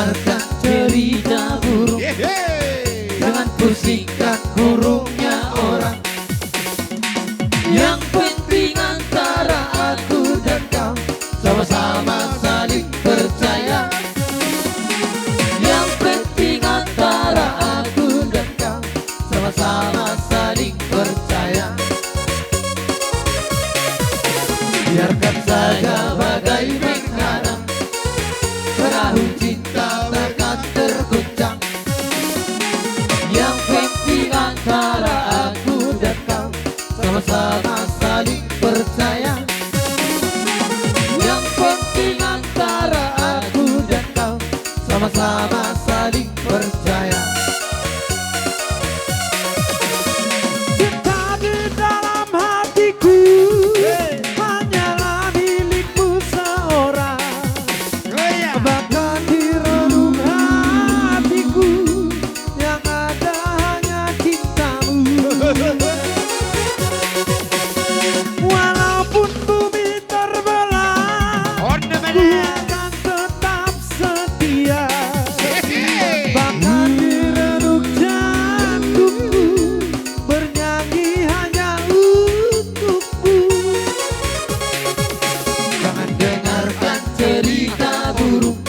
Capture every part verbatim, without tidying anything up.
Dengarkan cerita burung. Jangan pusingkan burungnya orang. Yang penting antara aku dan kau sama-sama saling percaya. Yang penting antara aku dan kau sama-sama saling percaya. Biarkan saja badai menghadang, perahu cinta takkan tergoncang. Yang penting antara aku dan kau sama-sama saling percaya. Yang penting antara aku dan kau sama-sama saling percaya. Cinta di dalam hatiku hanyalah milikmu seorang. Bahkan di relung hatiku yang ada hanya cintamu. Walaupun bumi terbelah, ku akan tetap setia. Bahkan di relung jantungku bernyanyi hanya untukmu. Jangan dengarkan cerita burung.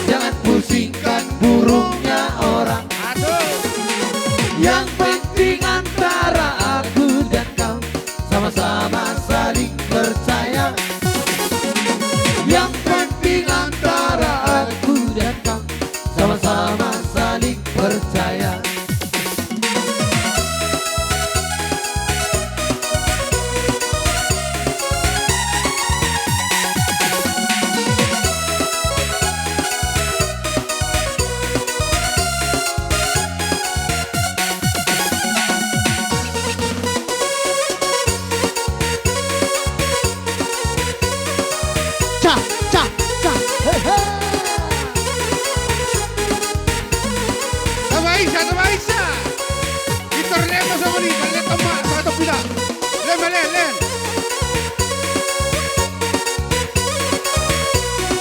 Jangan pusingkan burungnya orang. Yang penting antara aku dan kau sama-sama saling percaya. Yang penting antara aku dan kau sama-sama saling percaya. Ca, ca, ca. Hehe. Tama isa, tama isa. Gitar lem ma songon i, balik tama, satu pila. Lem, lem, lem.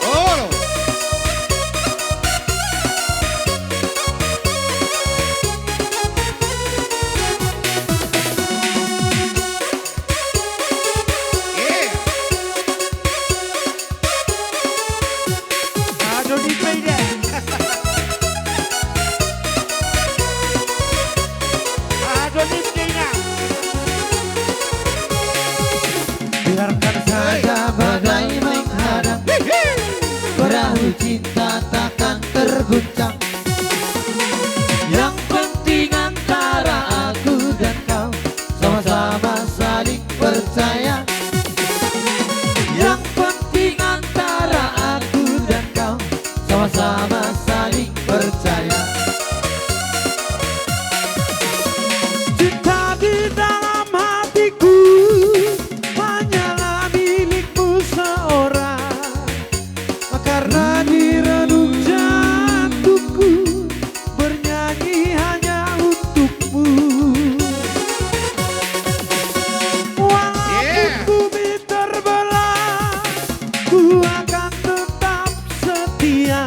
Olo. Biarkan saja badai menghadang, perahu cinta takkan terguncang. Yang penting antara aku dan kau sama-sama saling percaya. Yang penting antara aku dan kau sama-sama saling percaya. Cinta di dalam hatiku hanyalah milikmu seorang. Karena di relung jantungku bernyanyi hanya untukmu. Walaupun bumi terbelah, ku akan tetap setia.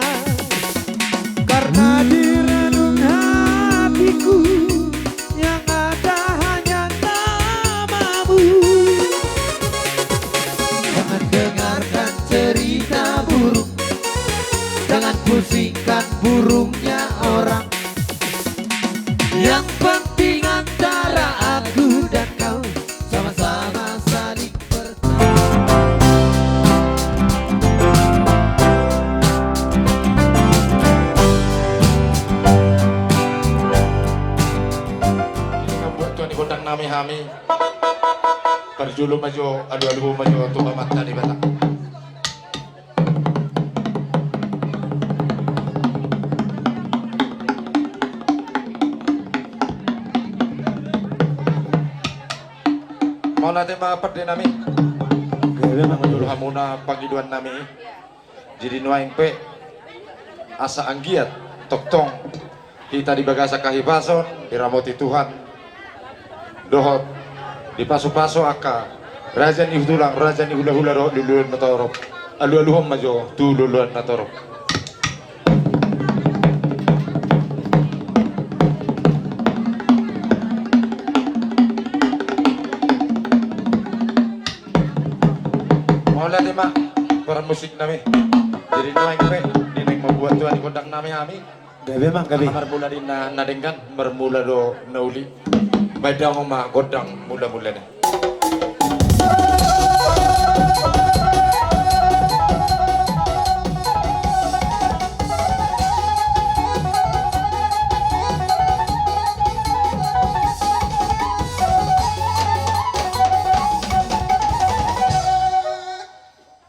Karena di relung hatiku yang ada hanya namamu. Jangan dengarkan cerita burung. Jangan pusingkan burungnya orang. Yang penting antara aku dan kau sama-sama saling percaya. Buat Tuhan di gondang nami hami. Parjolo ma jo, alualuhon ma jo tu Amanta Debata. Mauliate ma pande nami. Molo hamuna pangidoan nami. Jadi nuaeng pe asa anggiat tongtong hita di bagasan hahipason, diramoti Tuhan, dohot dipasupasu angka raja ni tulang, raja ni hulahula dohot luluan na torop. Alualuhon ma jo tu luluan na torop. Ate ma, para musik nami. Jadi naeng pe, di naeng mambuat tua di gondang nami hami. Gabe ma, gabe. Marmula di na, na denggan, marmula do na uli. Baen damang ma gondang mula-mula ni.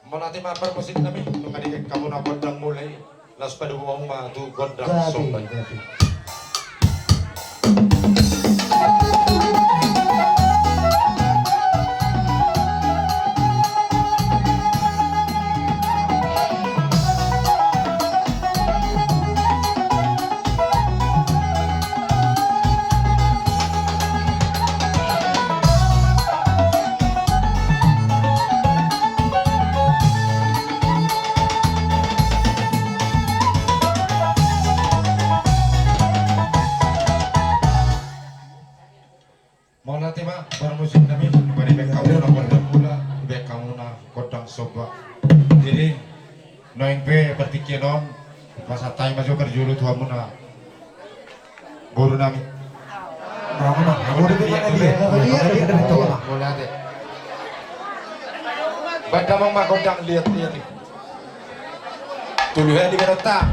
Mauliate ma para musik nami, nunga dibaen hamu na gondang mula i, laos padomu hamu ma tu gondang somba i. Mauliate ma, para musik nami, nunga dibaen hamu na gondang mula, dibaen hamu na gondang somba. Jadi, naeng pe partingkian on, pasahat hami ma jo parjolo tu hamuna boru nami. Mauliate. Baen damang ma gondang liat-liat i. Tolu hali berota.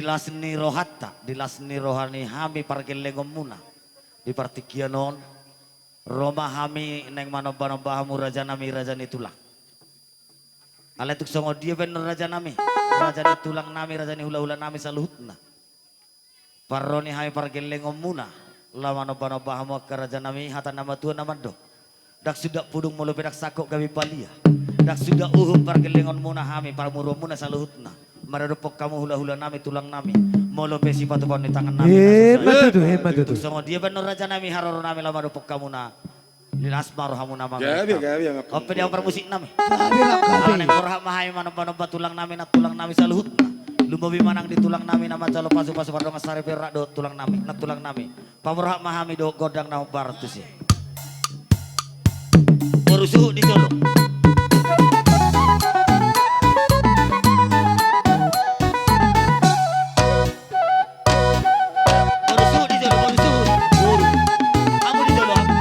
las ni rohanta, di las ni roha ni hami pargellengonmuna, di partingkian on, ro ma hami naeng manomba-nomba hamu rajanami, raja ni tulang. Alai tung songon dia pe annon rajanami, raja ni tulangnami, raja ni hula-hulanami saluhutna. Parro ni hami pargellengonmuna, laho manomba-nomba hamu angka rajanami, hata na matua na mandok. Ndang suda pudung molo pe ndang sangkot gabe palia. Ndang suda uhum pargellengonmuna hami, parmuruonmuna saluhutna. Maradophon hamu hula-hulanami, tulangnami. Molo pe sipatupaon ni tangannami na Eh, susa. Emma tutu, emma tutu. Tung songon dia pe annon rajanami, haroronami laho madophon hamuna. Las ma rohamuna. Gabe, gabe, gabe. On pe dia parmusiknami. Gabe, gabe. Ala naeng borhat ma hami manomba-nomba tulangnami, nantulangnami saluhutna. Lumobi ma nang di tulangnami na manjalo pasu-pasu pardongan saripeon dohot tulangnami, nantulangnami. Paborhat ma hami dohot gondang na hombar tusi. Boru suhut di jolo. Boru suhut di jolo, boru suhut. Boru. Hamu di jolo, hamu.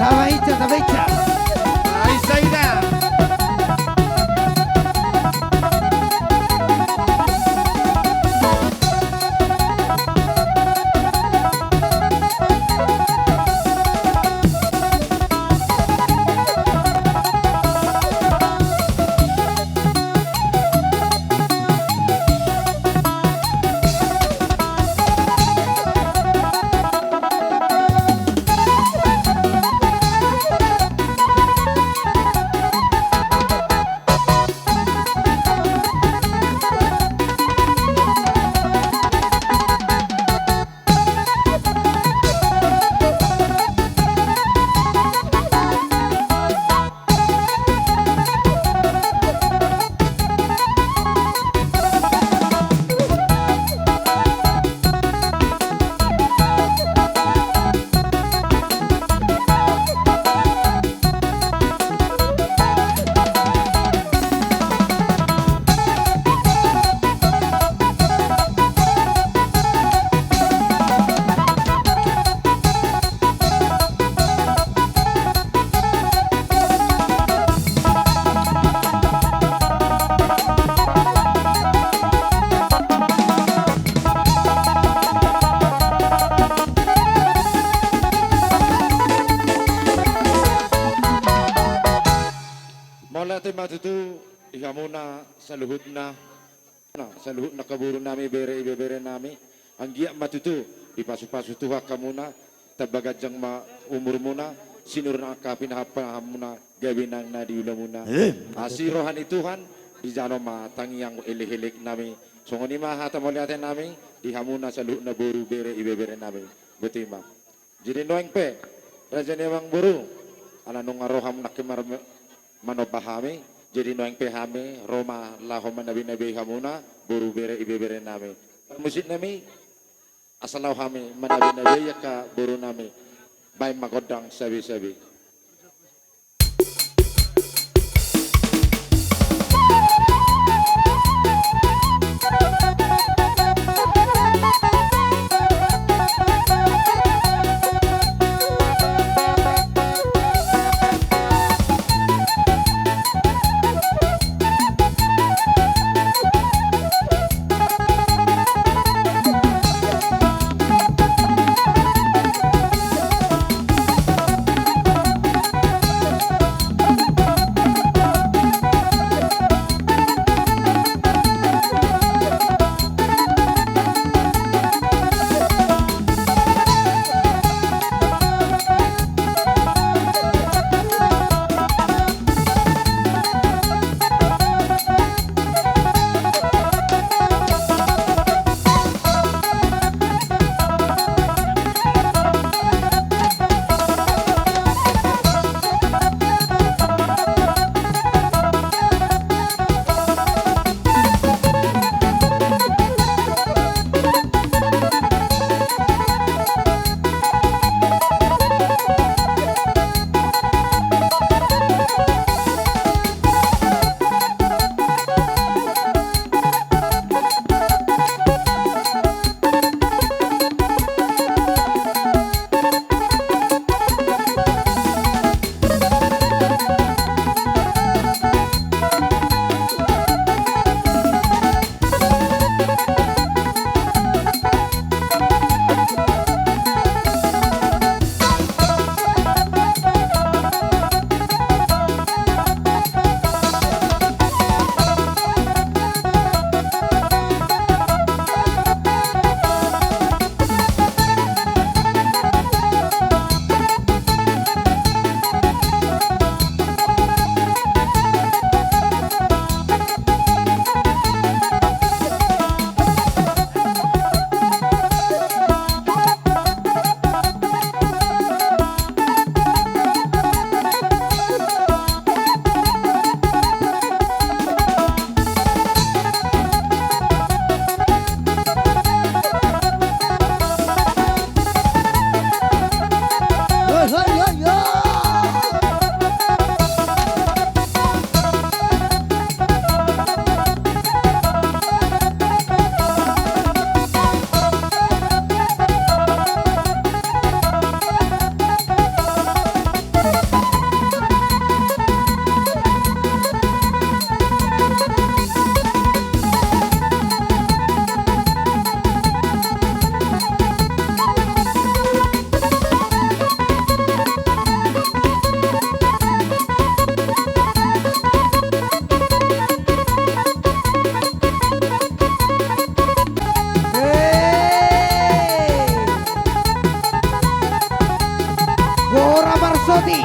Tabaica, tabaica. Ai saida. Mauliate ma tutu di hamuna saluhutna. Na, saluhutna angka boru nami, bere ibebere nami, anggiat ma tutu dipasupasu Tuhan hamuna, tamba ganjang ma umurmuna, sinur angka pinahanpahanmuna, gabe nang na di ulamuna. Eh, asi roha ni Tuhan, dijalo ma tangiang elekelek nami. Songon i ma hata mauliate nami di hamuna saluhutna boru, bere ibebere nami. Botima. Jadi nuaeng pe, raja ni amangboru, ala nunga ro hamu nangkin mar-, manomba hami, jadi nuaeng pe hami ro ma laho manabinabei hamuna, boru, bere ibebere nami. Parmusik nami, asa laho hami manabinabei angka boru nami, baen ma gondang sabisabi. Sakti.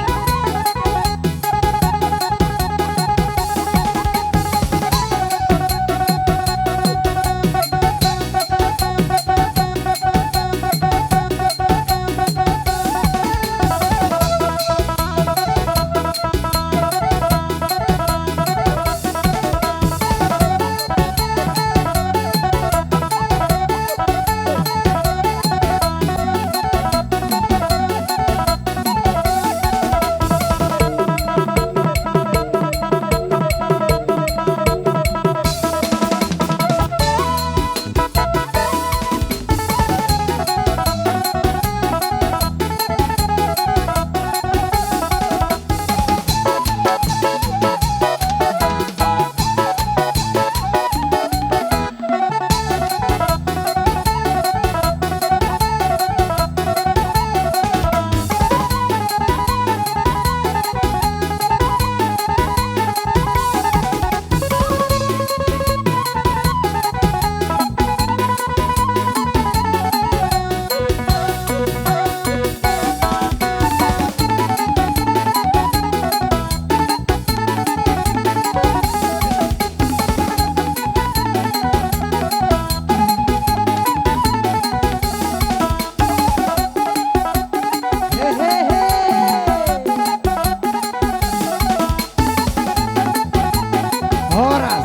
Horas.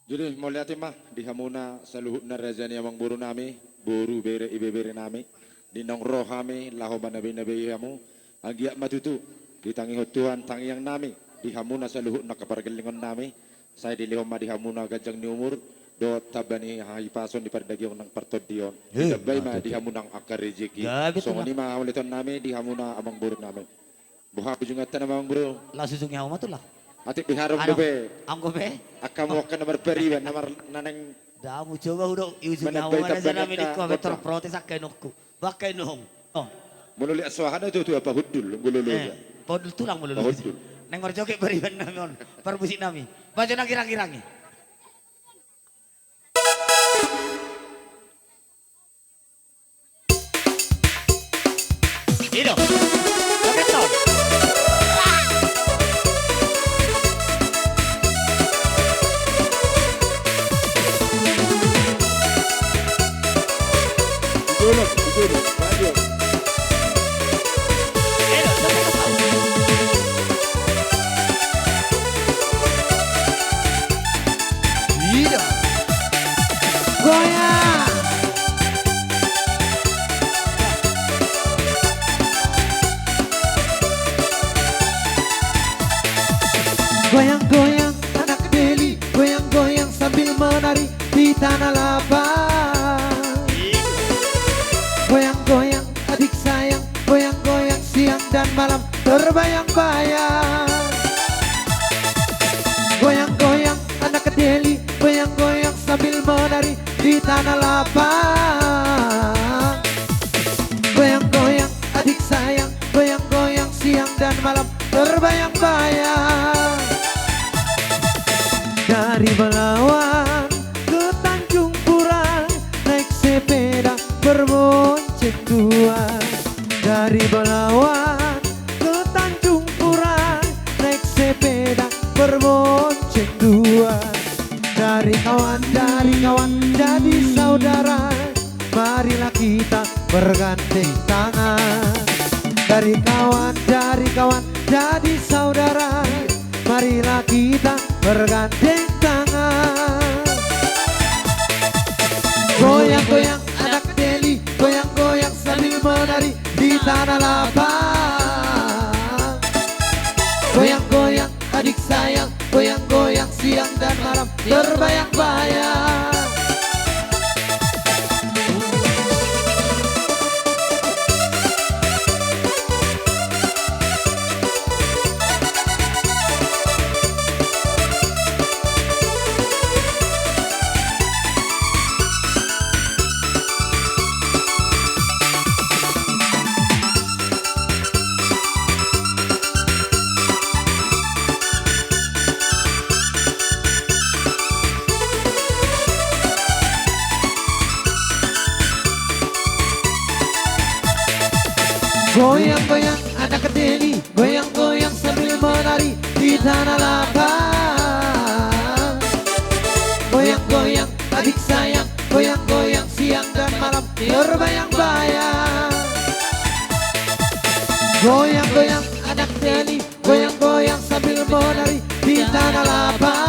Jadi mauliate ma di hamuna saluhutna raja ni amangboru nami, boru, bere, ibebere nami. Di naung ro hami laho manabeinabei hamu, anggiat ma tutu ditangihon Tuhan tangiang nami di hamuna saluhut angka pargellengon nami. Sai dilehon ma di hamuna ganjang ni umur dohot tamba ni hahipason di pardagingon nang partondion. Ditambai ma di hamuna angka rejeki. Songon i ma hauliateon nami di hamuna amangboru nami. Boha ujunganta na, amangboru? Las ujungnya hamu ma tulang. Atik biharong dope. Anggo pe angka hamu angka na marpariban, na mar-, na naeng. Dang hucoba hudok i ujungnya hamu, manambai tamba ni angka nami, ningku, abe terprotes angka inongku. Bangka inong. Oh. Molo liat soahan itu tu apa hundul, ngololo. Eh, pahundul tulang molo. Pahundul. Naeng marjoget pariban nami on, parmusik nami. Bajo na girang-girang i. Ido. Joget on. Duduk, duduk, maju. Ida. Goyang. Goyang-goyang anak Deli, goyang-goyang sambil menari di tanah lapang. Goyang-goyang adik sayang, goyang-goyang siang dan malam terbayang-bayang. Goyang-goyang anak Deli, goyang-goyang sambil menari di tanah lapang. Goyang-goyang adik sayang, goyang-goyang siang dan malam terbayang-bayang. Dari Belawan ke Tanjung Pura, naik sepeda berbonceng dua. Dari Belawan ke Tanjung Pura, naik sepeda berbonceng dua. Dari kawan, dari kawan jadi saudara, marilah kita bergandeng tangan. Dari kawan, dari kawan jadi saudara, marilah kita bergandeng tangan. Goyang-goyang anak Deli, goyang-goyang sambil menari di tanah lapang. Goyang-goyang adik sayang, goyang-goyang siang dan malam terbayang-bayang. Goyang-goyang anak teni, goyang-goyang sambil menari di tanah lapang. Goyang-goyang adik sayang, goyang-goyang siang dan malam terbayang-bayang. Goyang-goyang anak teni, goyang-goyang sambil menari di tanah lapang.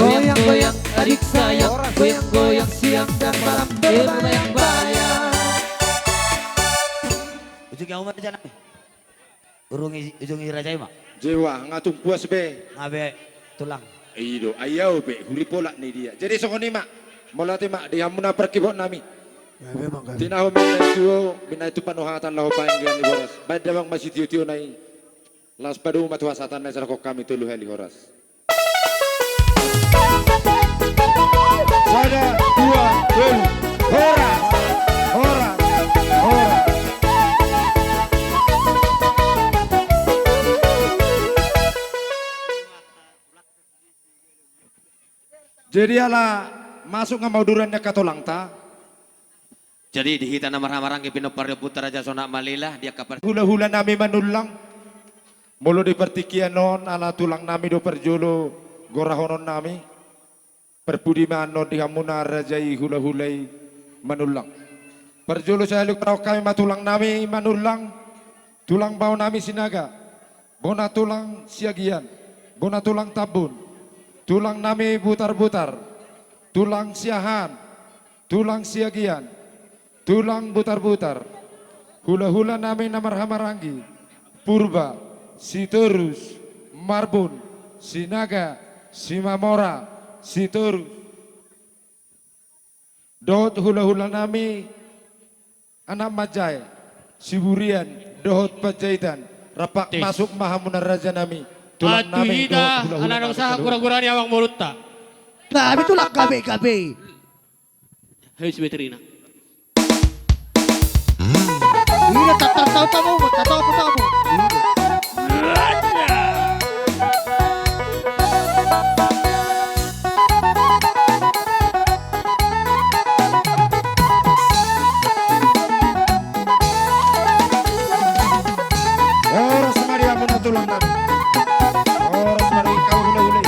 Goyang-goyang adik sayang, goyang-goyang siang dan malam terbayang-bayang. Ujung i au ma raja nami. Urung i, ujung i raja i ma. Jawa, nga tung puas be. Nga be, tulang. I do, ai au be, huri polak ni dia. Jadi songon i ma. Mauliate ma di hamu na parkibot nami. Nga be, mangga. Tinahu minna tu, minna tu panuhatan laho panggian ni boras. Baen damang ma sitio-tio na i. Laos padomu ma tu hasahatan na i, sarakhon hami tolu hali horas. Sada, dua, tolu. Horas. Horas. Horas. Jadi ala masuk nga mauduran ni angka tolangta. Jadi di hita na marhahamaranggi pinompar ni ompunta Raja Sonak Malila di angka par- Hula-hula nami Manullang. Molo di partingkian on ala tulang nami do parjolo gorahonon nami. Parpudi ma annon di hamu na raja i hula-hula i Manullang. Parjolo sahali gorahon hami ma tulang nami Manullang. Tulang bao nami Sinaga. Bona tulang Siagian. Bona tulang Tambun. Tulang nami Butar-butar. Tulang Siahaan. Tulang Siagian, tulang Butar-butar, hula-hula nami na marhahamaranggi, Purba, Sitorus, Marbun, Sinaga, Simamora, Sitorus. Dohot hula-hula nami anak manjae, Siburian, dohot Panjaitan, rap masuk ma hamu na raja nami, tulang nami dohot hula-hula nami. Ala naung sahat gora-gora ni amang borunta. Nami tulang gabe-gabe. Hei, simetrina. Ina, tatau, tatau, tatau, tatau. Horas ma di hamu na tulang nami. Horas ma di hamu hula-hula i.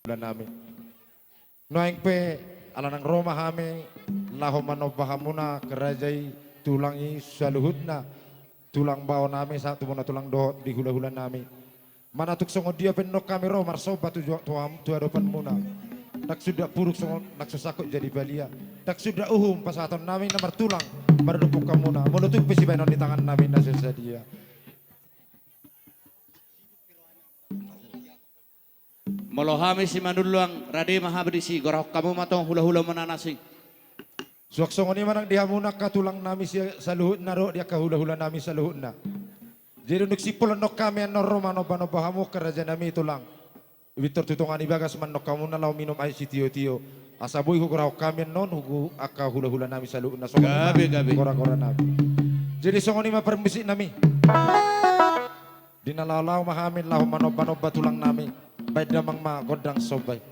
hula-hula nami. Nuaeng pe ala nang ro ma hami laho manomba hamuna angka raja i, tulang i saluhutna, tulang bao nami sahat tu bona tulang dohot di hula-hula nami. Manang tung songon dia pe annon hami ro marsomba tu jo-, tu am-, tu adopanmuna. Ndang suda puruk songon, ndang so sangkot jadi balia. Ndang suda uhum pasahaton nami na martulang maradophon hamuna. Molo tung pe sibahenon ni tangan nami na so sadia. Molo hami Simanullang, rade ma hami disi, gorahon hamu ma tong hula-hula muna na asing. Suang songon i ma nang di hamuna angka tulang nami si-, saluhutna dohot di angka hula-hula nami saluhutna. Jadi dung simpul annon hami annon ro manomba-nomba hamu angka raja nami tulang. Pintor tu tonga ni bagas ma annon hamuna laho minum aek sitio-tio. Asa boi hugorahon hami annon huku angka hula-hula nami saluhutna songon i ma. Gabe, gabe. Gora-gora nami. Jadi songon i ma parmusik nami. Di na laho-laho ma hami laho manomba-nomba tulang nami. Baen damang ma gondang somba i.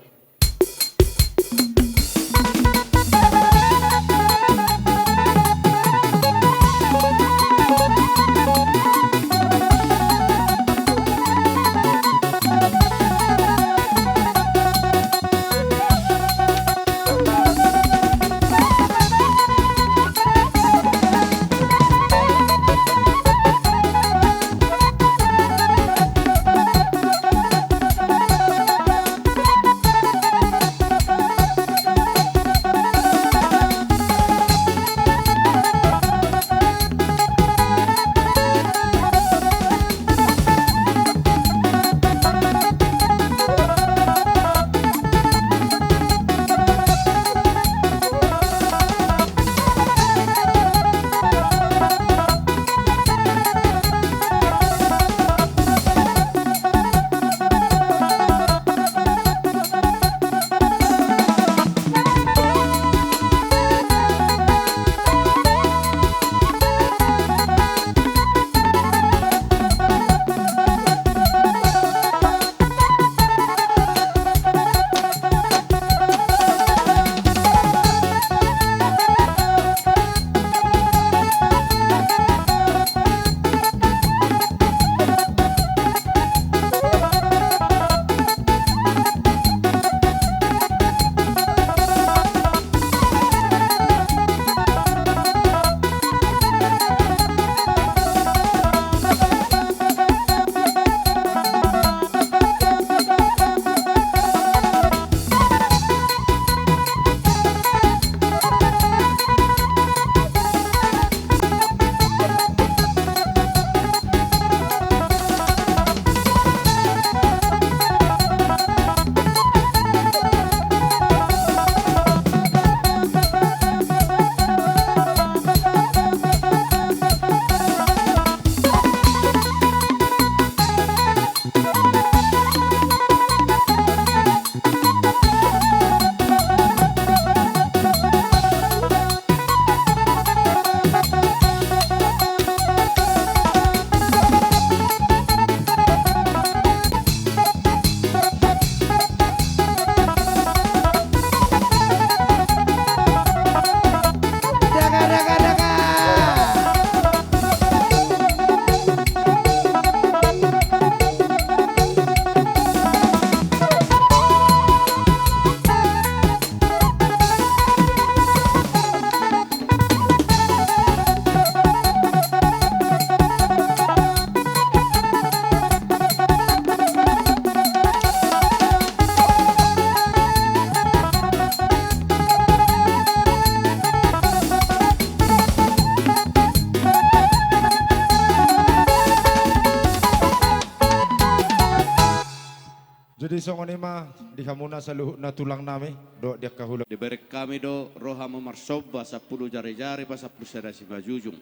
Jadi songon i ma di hamuna saluhutna tulang nami dohot di angka hula. Dibereng hami do rohamu marsomba sampulu jari-jari pasampulu sada simanjujung.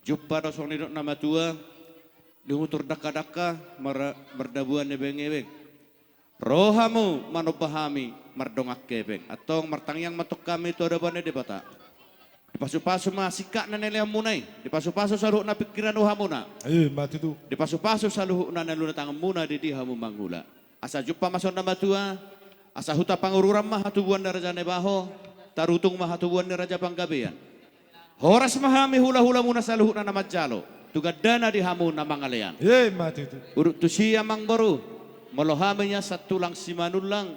Jumpa do songon nidok na matua, di huntur dangka-dangka mar-, mardabuan ebeng-ebeng. Rohamu manomba hami mardongan hepeng. Antong martangiang ma antong hami tu adopan ni Debata. Dipasu-pasu ma singkat na nilehonmuna i, dipasu-pasu saluhutna pingkiran ni rohamuna. Ima tutu. Dipasu-pasu saluhutna na niluluan tanganmuna di dia hamu mangula. Asa jumpa ma songon na matua, asa huta Pangururan ma hatubuan ni Raja Naibaho, Tarutung ma hatubuan ni Raja Panggabean. Horas ma hami hula-hulamuna saluhutna na manjalo, tu gandana di hamu na mangalean. Ima tutu. Uruk tusi amangboru, molo hami nian santulang Simanullang,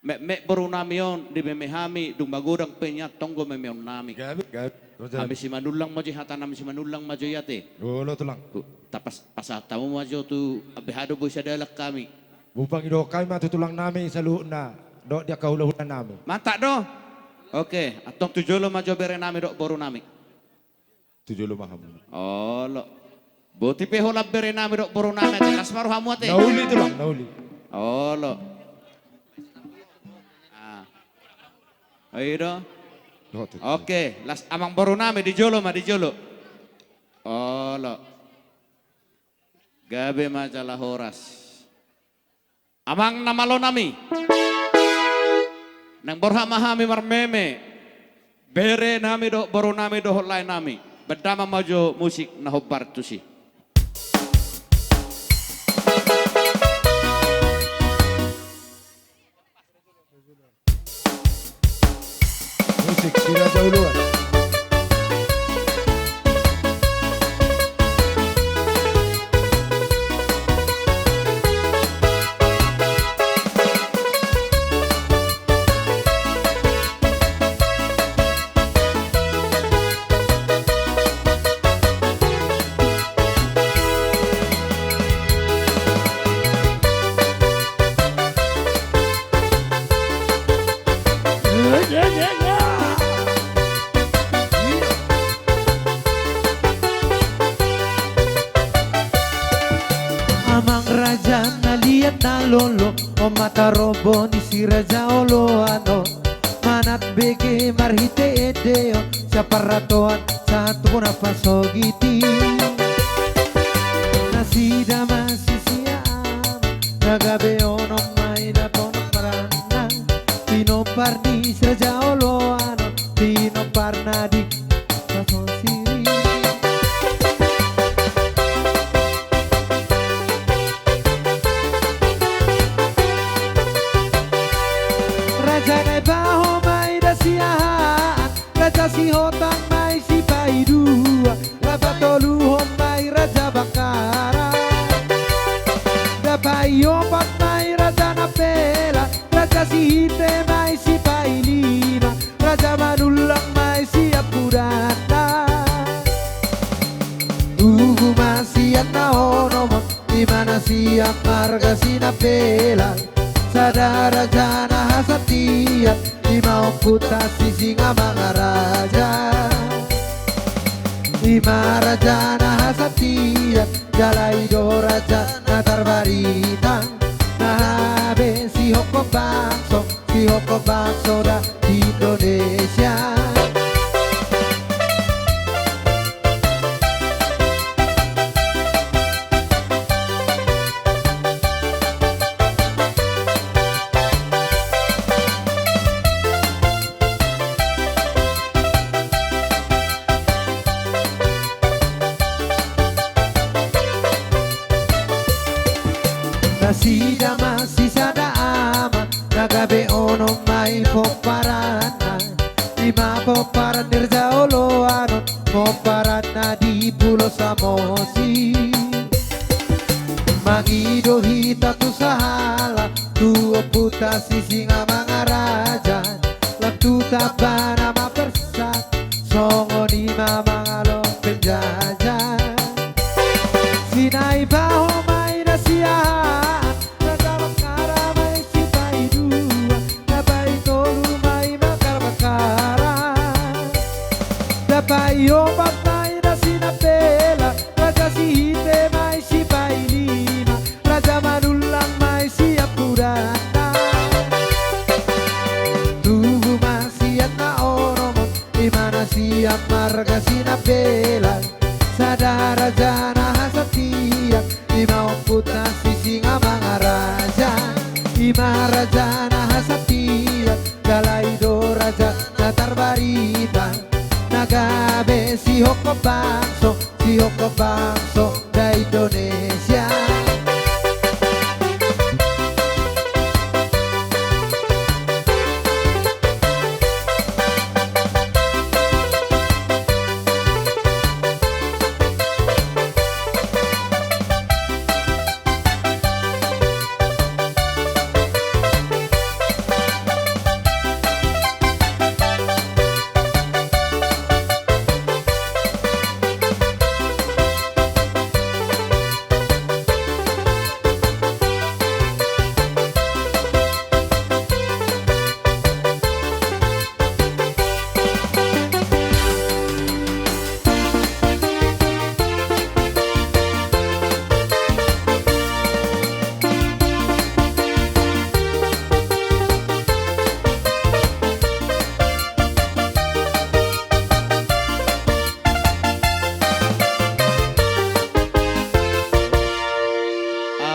Metmet boru nami on, dimeme hami, dung magodang pe nian tonggo memeon nami. Gabe, gabe. Hami Simanullang ma jo i, hata nami Simanullang ma jo i ate. Olo tulang. Tapas, pasahat hamu ma jo tu, beha do boi sadalan hami. Bupang ido hami ma tu tulang nami saluhutna, dohot di angka hulahula nami. Mantap do. Oke, antong tu jolo ma jo bere nami dohot boru nami. Tu jolo ma hamu. Olo. Boti pe holan bere nami dohot boru nami ate, las ma rohamu ate. Na uli tulang, na uli. Olo. Ah. Oi do. Oke, las amang boru nami di jolo ma, di jolo. Olo. Gabe ma jala horas. Amang na malo nami. Naeng borhat ma hami marmeme. Bere nami dohot boru nami dohot lae nami. Bahen damang ma jo musik na hombar tusi. Musik, si Raja Uluan. Amang raja na liat na lolo, on ma tarombo ni si Raja Oloan on. Manat bege marhite ende on, sian parratoan sahat tu bona pasogiti. Nasida ma sisian, na gabe onom ma i na pomparanna. Pinompar ni si Raja Oloan on, pinomparna di Pasosiri. Raja Naibaho ma i da Siahaan, Raja Sihotang ma i Sipaidua, na patoluhon ma i Raja Bangkaran. Na paiopat ma i Raja Nampela, Raja Sihite ma i Sipailima, Raja Manullang ma i Siampudanna. Tubu ma sian na onom on, i ma na sian marga Sinampela, sada raja na hasantian, i ma Ompunta Si Singamangaraja. I ma raja na hasantian, jala i do raja na tarbarita, na gabe sihophop bangso, sihophop bangso da di Indonesia. Nasida ma sisada ama, na gabe onom ma i pomparanna. I ma pomparan ni Raja Oloan on, pomparanna di Pulo Samosir. Mangido hita tu sahala, tu Ompunta Si Singamangaraja, lam tu tambana ma persak, songon i ma mangalong penjajah. Si Naibaho ma i da Siahaan, Raja Bangkaran ma i Sipaidua, na paitolu ma i Mangkara Bangkaran. Na paiopat ma i da Sinampela, Raja Sihite ma i Sipailima, Raja Manullang ma i Siampudanna. Tubu ma sian na onom on, i ma na sian marga Sinampela, sada raja na hasantian, i ma Ompunta Si Singamangaraja. I ma raja na hasantian, jala i do raja na tarbarita, na gabe sihophop bangso, sihophop bangso da Indonesia.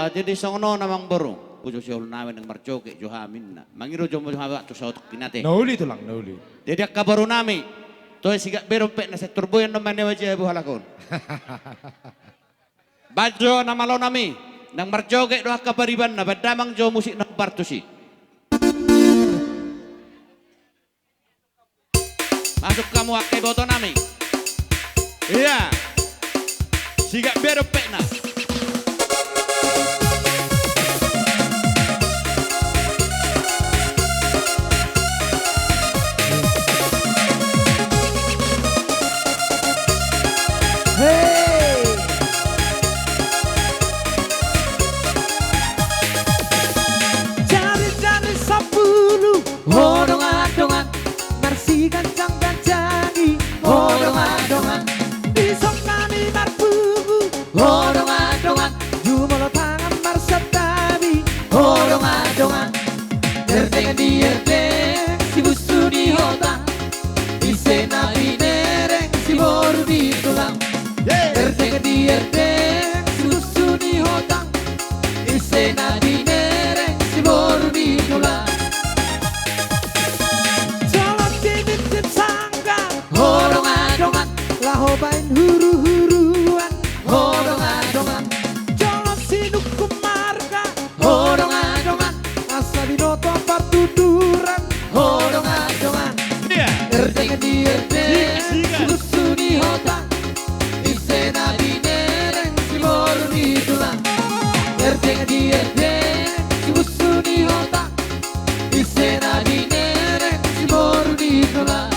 Jadi songon on amang boru, pujo siol nami nang marjoget jo hami ninna. Mangido jo hami tu saotik pinate. Na uli tulang, na uli. Jadi angka boru nami, toe sigak be dope na setur boyan do manewa jabu halak on. Baen jo na malo nami, nang marjoget do angka paribanna, baen damang jo musik na bartusi. Masuk hamu angka iboto nami. Iya. Sigak be dope na. Hei. Jari-jari sampulu. Ho dongan-dongan, marsiganjang-ganjangi. Ho dongan-dongan, dison hami marpungu. Ho dongan-dongan, jumolo tangan marsantabi. Ho dongan-dongan, erdeng di erdeng, si busu ni hota. Ise na binereng, si boru ni tulang. Erdeng di erdeng, si busu ni hota. Ise na binereng, si boru ni tulang. Jolo tinitip sanggar. Ho dongan-dongan. Laho baen huru-huruan. Ho dongan-dongan. Jolo sinungkun marga. Ho dongan-dongan. Asa binoto partuturan. Ho dongan-dongan. Iya. Erdeng di erdeng. Siga, siga. Si busu ni hota. Ise na binereng, si boru ni tulang. Erdeng di erdeng, si busu ni hota. Ise na binereng, si boru ni tulang.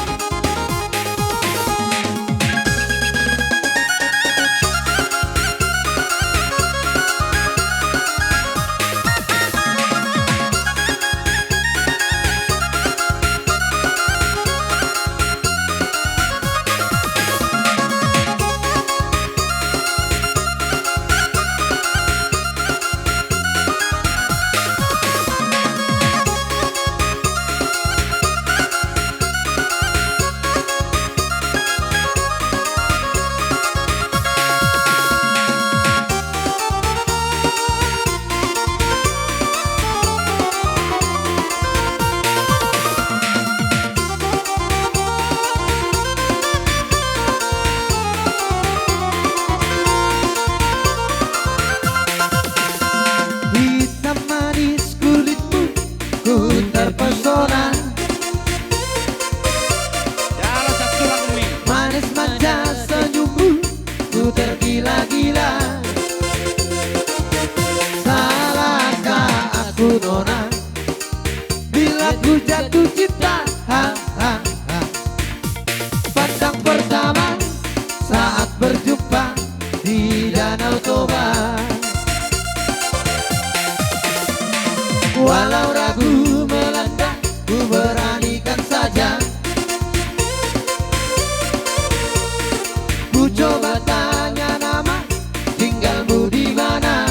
Hitam manis kulitmu, ku terpesona. Jala satu lagu ni. Manis manja senyummu, ku tergila-gila. Salahkah aku nona, bila ku jatuh cinta? Ha, ha, ha. Pandang pertama saat berjumpa di Danau Toba. Walau ragu melanda, ku beranikan saja. Ku coba tanya nama, tinggalmu di mana?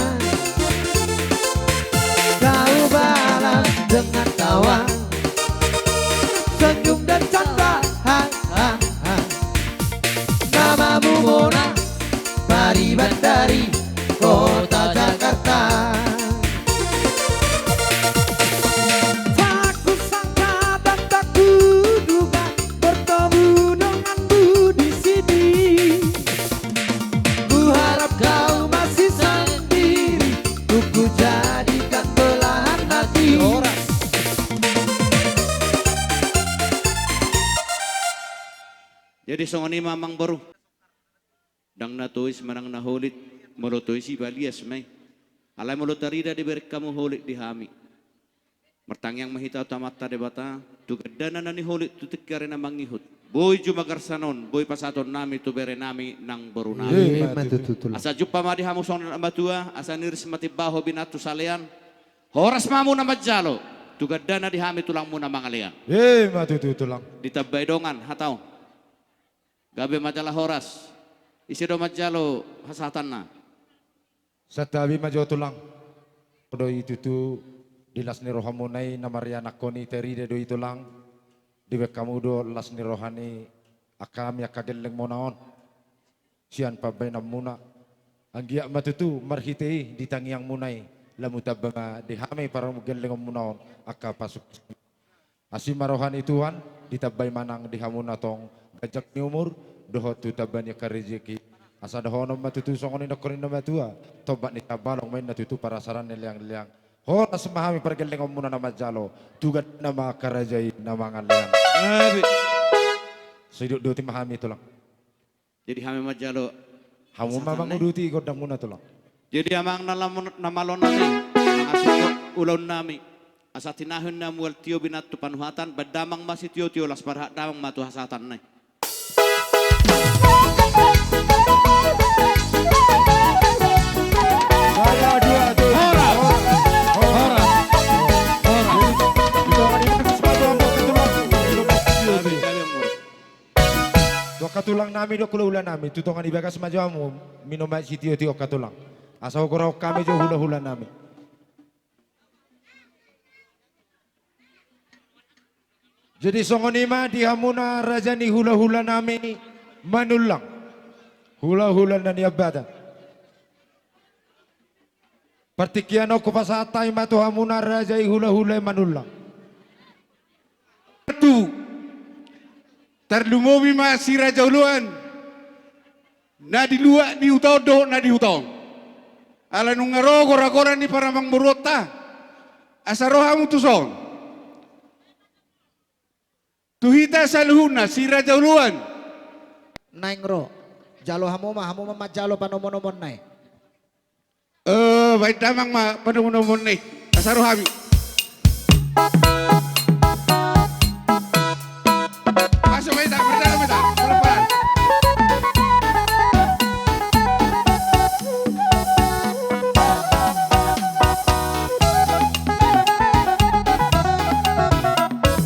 Kau balas dengan tawa, senyum dan canda. Ha, ha, ha. Namamu Mona, pariban dari kota Jakarta. Tak kusangka dan tak kuduga bertemu denganmu di sini. Ku harap kau masih sendiri, untuk ku jadikan belahan hati. Horas. Jadi songon i ma amang boru. Ndang na tois manang na holit, molo tois i balias ma i. Alai molo tarida dibereng hamu holit di hami, martangiang ma hita tu Amanta Debata, tu gandana na niholit tu tingki ari na mangihut. Boi jumagarsang on, boi pasahaton nami tu bere nami nang boru nami. Ima tutu, tulang. Asa jumpa ma di hamu songon anak matua, asa niris ma timbaho binatu salean. Horas ma hamu na manjalo, tu gandana di hami tulangmu na mangalean. Ima tutu, tulang. Ditambai dongan hata on. Gabe ma jala horas. Ise do manjalo hasahatanna? Santabi ma jo tulang. Do i tutu di las ni rohamuna i na marianakhon i, tarida do i tulang. Dibaen hamu do las ni roha ni angka hami angka gellengmuna on sian pambaenanmuna. Anggiat ma tutu marhite i di tangiangmuna i, lam tamba ma di hami pargellengonmuna on angka pasuk. Asi ma roha ni Tuhan, ditambai ma nang di hamuna tong ganjang ni umur, dohot tu tamba ni angka rejeki. Asa dohonon ma tutu songon nidok ni na matua, tombak ni Tambalong ma inna tutu parasaran ni leang-leang. Horas ma hami pargellengonmuna na manjalo, tu gandana ma angka raja i na mangallean. Sidok doti ma hami tulang. Jadi hami manjalo. Hamu ma manguduti gondangmuna tulang. Jadi amang na lam-, na malo nami, mangasuk ulaon nami. Asa tinahen na mual tio binattu panuhatan, baen damang ma sitio-tio, las parhat damang ma tu hasahatan nai. Horas. Horas. Horas. Tu angka tulang nami dohot hula-hula nami, tu tonga ni bagas ma jo hamu, minum ma sitio-tio angka tulang. Asa hugorahon hami jo hula-hula nami. Jadi songon i ma di hamuna raja ni hula-hula nami Manullang. Hula-hula na niambatan. Partingkian on hupasahat hami ma tu hamuna raja i hula-hula i Manullang. Tu tarlumobi ma si Raja Oloan na di luat ni huta on dohot na di huta on. Ala nunga ro gora-gora ni paramangboruonta, asa ro hamu tuson. Tu hita saluhutna si Raja Oloan. Naeng ro. Jalo hamu ma, hamu ma manjalo panomo-nomon nai. Eh, baen damang ma panomo-nomon nai. Asa ro hami. Masuk ma hita, mardalan ma hita. Pelan-pelan.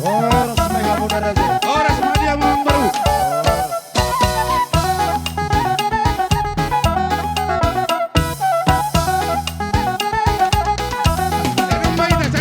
Horas ma di hamuna raja. Horas ma di hamuna amangboru. Horas. Jalo ma hita,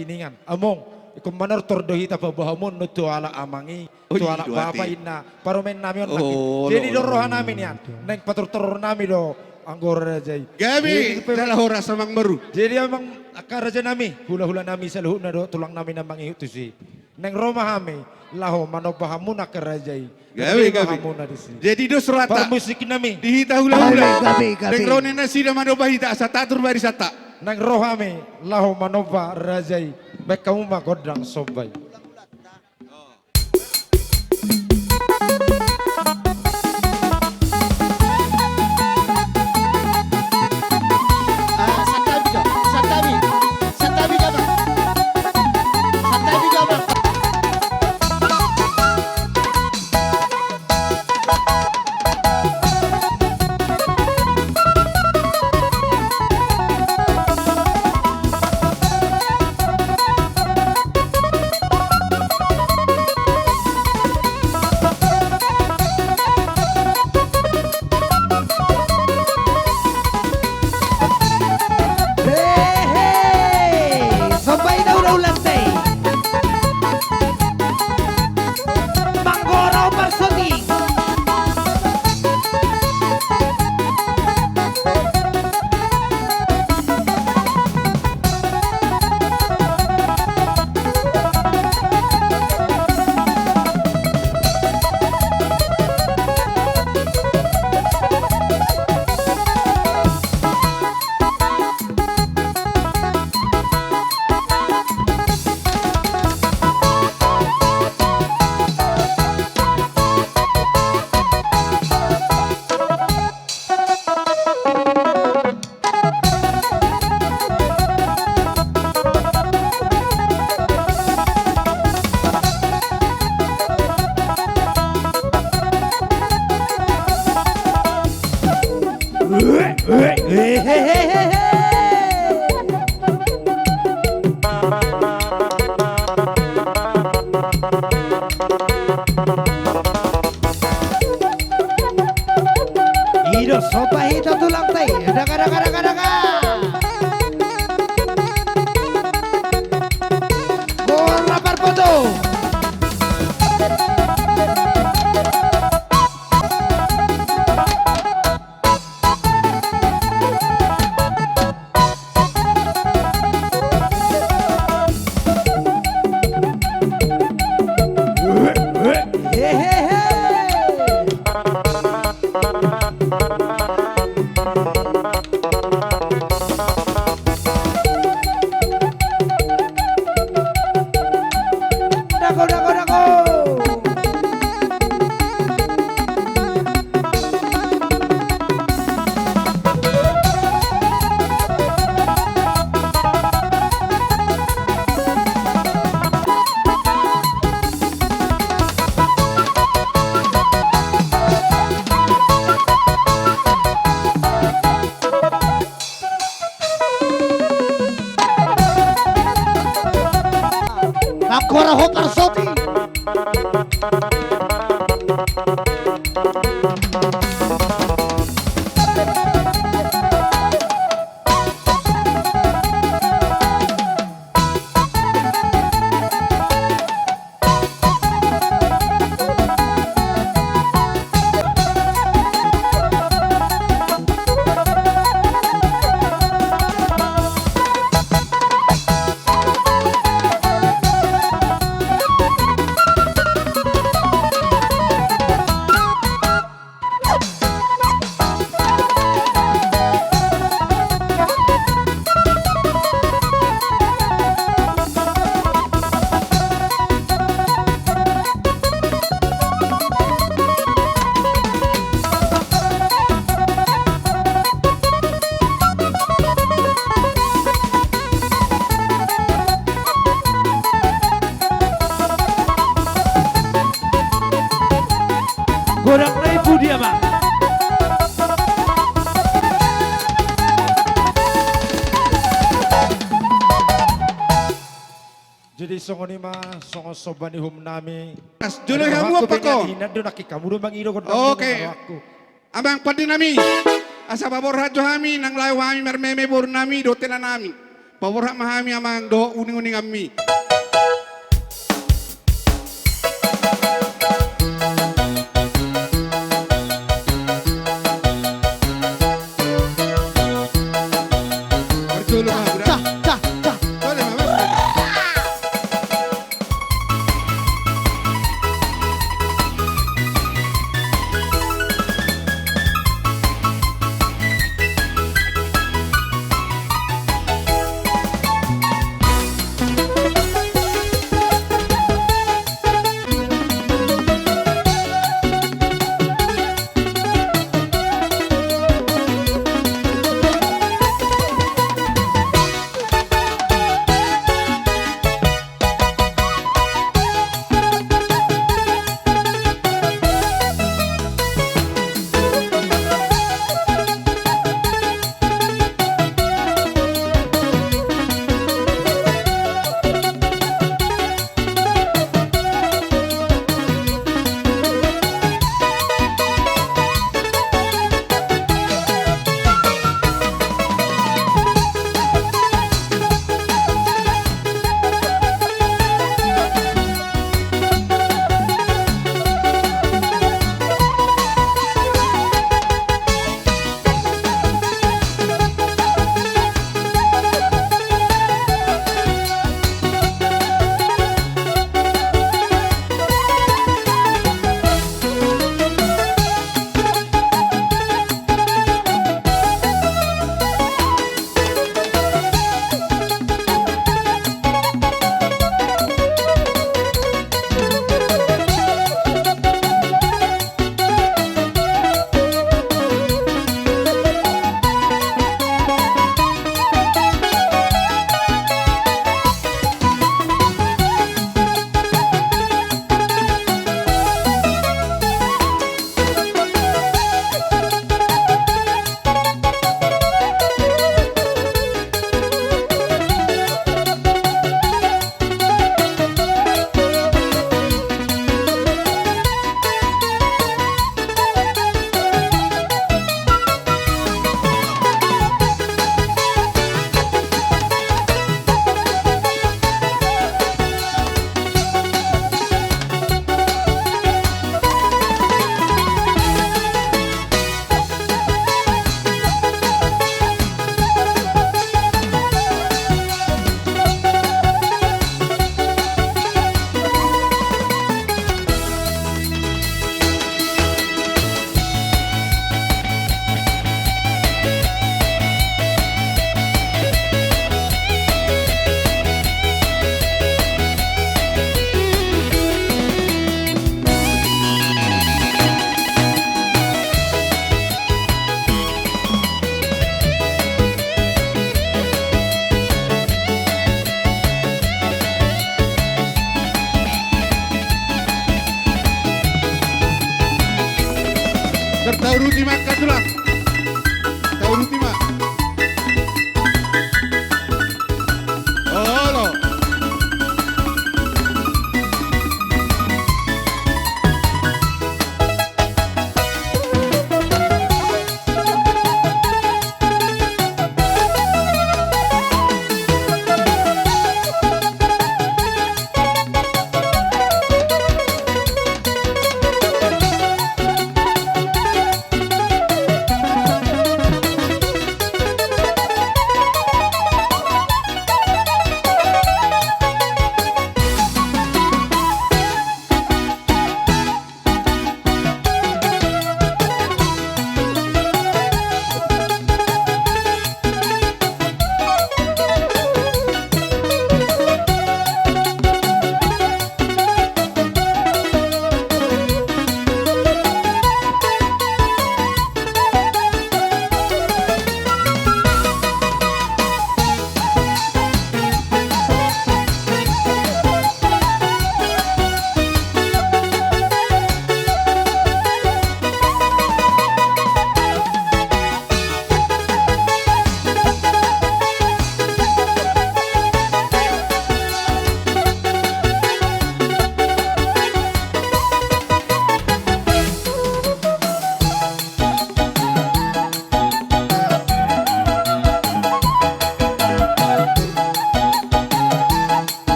Siningan. Among, ingkon manortor do hita paboa hamu on tu halak amang i, tu halak bapa i, inna parumaen nami on nangkin. Jadi do roha nami nian, naeng patortor nami do anggo raja i. Gabe, jala horas amang boru. Jadi amang, angka raja nami, hula-hula nami saluhutna do tulang nami na mangihut tusi. Naeng ro ma hami laho manomba hamu angka raja i. Gabe, gabe. Jadi dos rohanta. Parmusik nami. Di hita hula-hula. Gabe, gabe, gabe. Naeng ro nasida manomba hita asa tatur barisanta. Naeng ro hami laho manomba raja i. Baen hamu ma gondang somba i. Ah, santabi jo, santabi. Santabi jo, Bang. Santabi jo, Bang. Hehe. Somba i na hula-hulanta i. Manggora Umar Soti. I do somba hita tulangta i. Daga, daga, daga, daga. Gora Parpoto. Dago, dago, dago. Manggora Umar Soti. Godang na i pudi, Amang. Jadi songon i ma, songon somba ni uhum nami. Jolo i hamu pakon. Inang do nangkin hamu do mangido gondang. Oke. Amang pande nami, asa paborhat jo hami, nang laho hami marmeme boru nami dohot inang nami. Paborhat ma hami amang dohot uninguninganmi. Marjolo ma, Bura. Cah, cah, cah. Boleh ma, Bura. Taruti ma angka tulang. Taruti ma. Olo.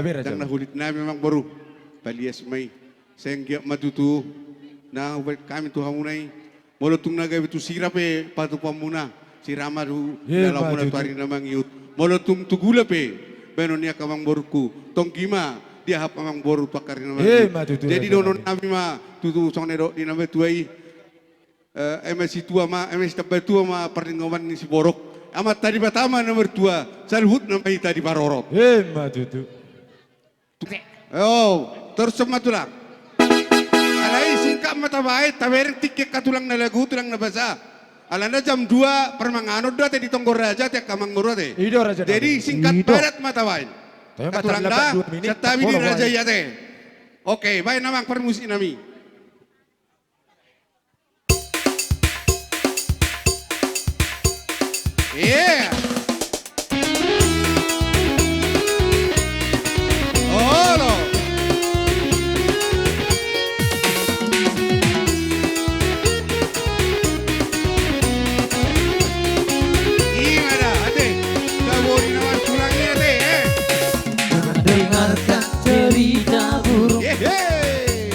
Ndang na hulit nami, amangboru. Palias ma i. Sai anggiat ma tutu na hubaen hami tu hamuna i. Molo tung na gabe tu sira pe patupaonmuna, sira ma tu dalanmuna tu ari na mangihut. Molo tung tu gula pe baenon ni angka amangborungku, tonggi ma diahap amangboru tu angka ari na mangihut. Jadi dohonon nami ma tutu songon na nidok ni na matua i. Eh, eme situa ma, eme sitambatua ma parlinggoman ni siborok. Amanta Debata ma na martua, saluhutna ma hita diparorot. Ima tutu. Oh, torus ma tulang. Alai singkat ma tabaen, tabereng tingki angka tulang na lagu, tulang na basa. Alana jam dua parmanganon do ate di tonggo raja ate, angka amangboru ate. Jadi singkat padat ma tabaen. Angka tulang da, santabi di raja i ate. Oke, baen amang parmusik nami. Iya. Olo. Ima da ate. Sabori na mantulang i ate, eh. Jangan dengarkan cerita burung.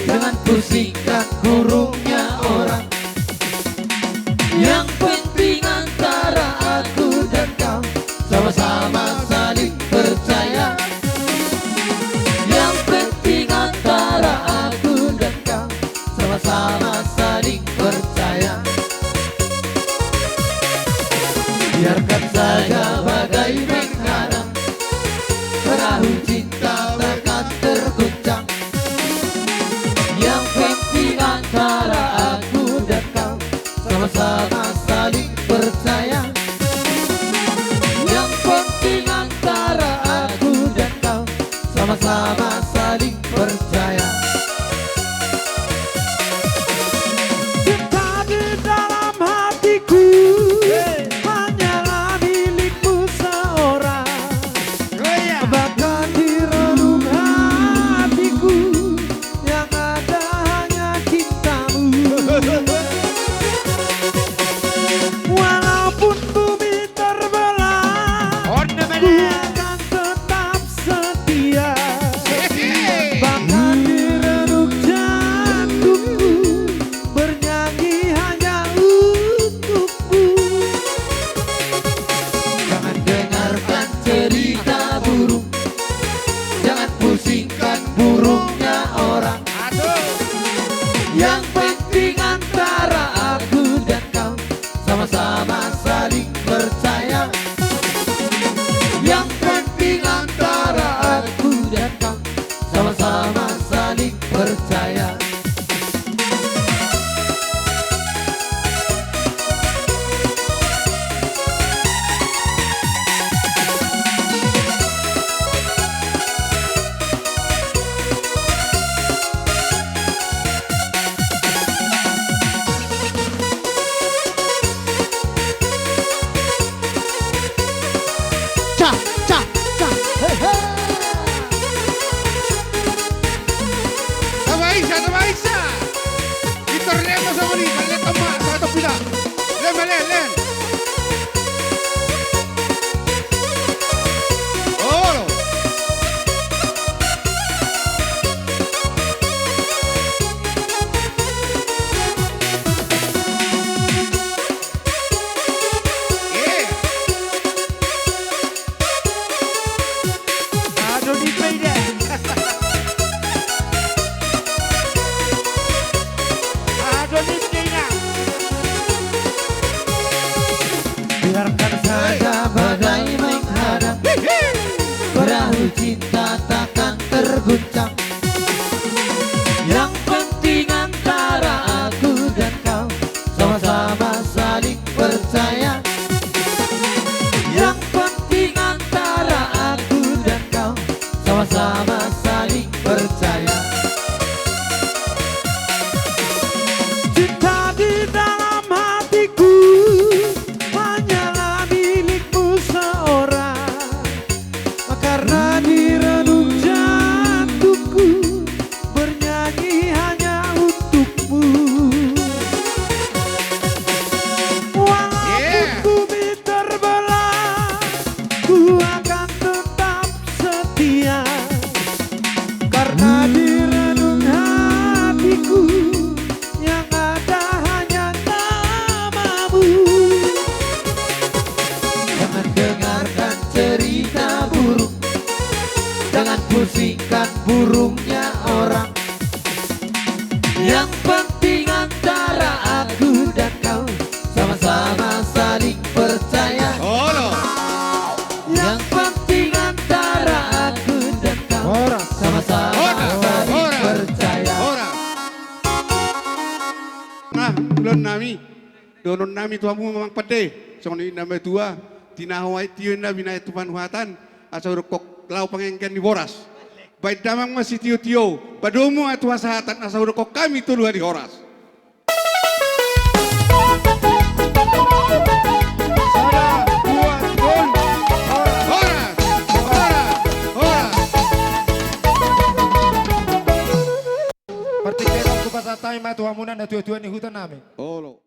Jangan pusingkan burungnya orang. Yang penting antara aku dan kau sama-sama saling percaya. Yang penting antara aku dan kau sama-sama saling percaya. Biarkan saja badai menghadang, perahu cinta takkan tergoncang. Yang penting antara aku dan kau sama-sama saling percaya. Yang penting antara aku dan kau sama-sama saling percaya. Cinta di dalam hatiku hanyalah milikmu seorang. Bahkan di relung hatiku yang ada hanya cintamu. Walaupun bumi terbelah, ku akan tetap setia. Bahkan di relung jantungku bernyanyi hanya untukmu. Jangan dengarkan cerita burung, jangan pusingkan burungnya orang. Yang penting antara aku dan kau sama-sama saling percaya. Yang penting antara aku dan kau sama-sama saling percaya. Ca, ca, ca. He, he. Tabaisa, tabaisa. Pintor lehen ma songon i, lehen ma, satu pila. Lehen ma, lehen, lehen. Olo. Biarkan saja badai menghadang, perahu cinta takkan terguncang. Yang penting antara aku dan kau sama-sama saling percaya. Yang penting antara aku dan kau sama-sama saling percaya. Cinta di dalam hatiku hanyalah milikmu seorang. Karena di relung jantungku Yang penting antara aku dan kau sama-sama saling percaya. Olo. Yang penting antara aku dan kau sama-sama saling percaya. Ora. Nah, ulaon nami, dohonon nami tu hamu ma, Amang pande, songon i na matua, tinahu aek tio inna binahen tu panuhatan, asa hudokkon laho pangengkean ni boras. Baen damang ma sitio-tio, padomu ma tu hasahatan, asa hudokkon hami tolu hali horas. Sada, dua, tolu. Horas, horas, horas. Partingkian on hupasahat hami ma tu hamuna na tua-tua ni huta nami. Olo.